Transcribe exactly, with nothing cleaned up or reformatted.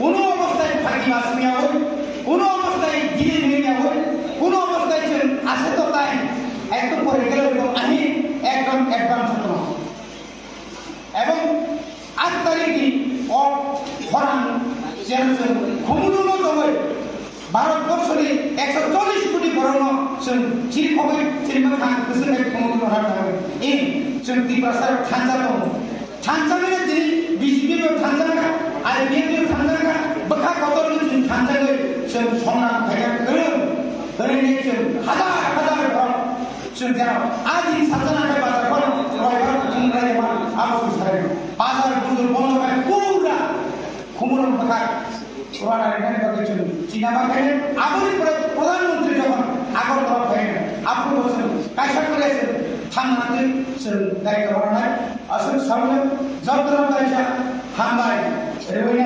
কোনো অবস্থায় ফাঁকিবাজ হইয়া হই, কোনো অবস্থায় গিরি হইয়া হই, কোনো অবস্থায় সে আসে তো তাই একটু পরে গেলে ওইরকম আহি একদম অ্যাডভান্স হতো না। এবং আট তারিখে অ ফরান চেয়ারম্যান ক্ষমতা দলে ভারতবর্ষের একশো চল্লিশ কোটি বরং সে চিরখবর চিরমা খান কিছু ক্ষমতা হারতে হবে। এই সে ত্রিপুরা সাহেব ঠান্ডা Thansa ni tini B J P bo thansa kha, I P F bo thansa kha, bwkha kotor ni tini thansa ni chwng songna khaina kwrwng, kwrwng ni chwng hazar hazar borok chwng jeno a din sajana khe bazar khoro roi bar chwng rai ma abo chwng sarai bazar bujur bondo khe pura khumulwng bwkha. Pura narinani bagwi chwng china ma khainai. Aboni pore Pradhan Mantri jokhon Agartala phainai, aphuru bo chwng kaisa kore chwng thang manwi chwng daitwa rwnai. Aswk saui jotono kaisa hambai rwui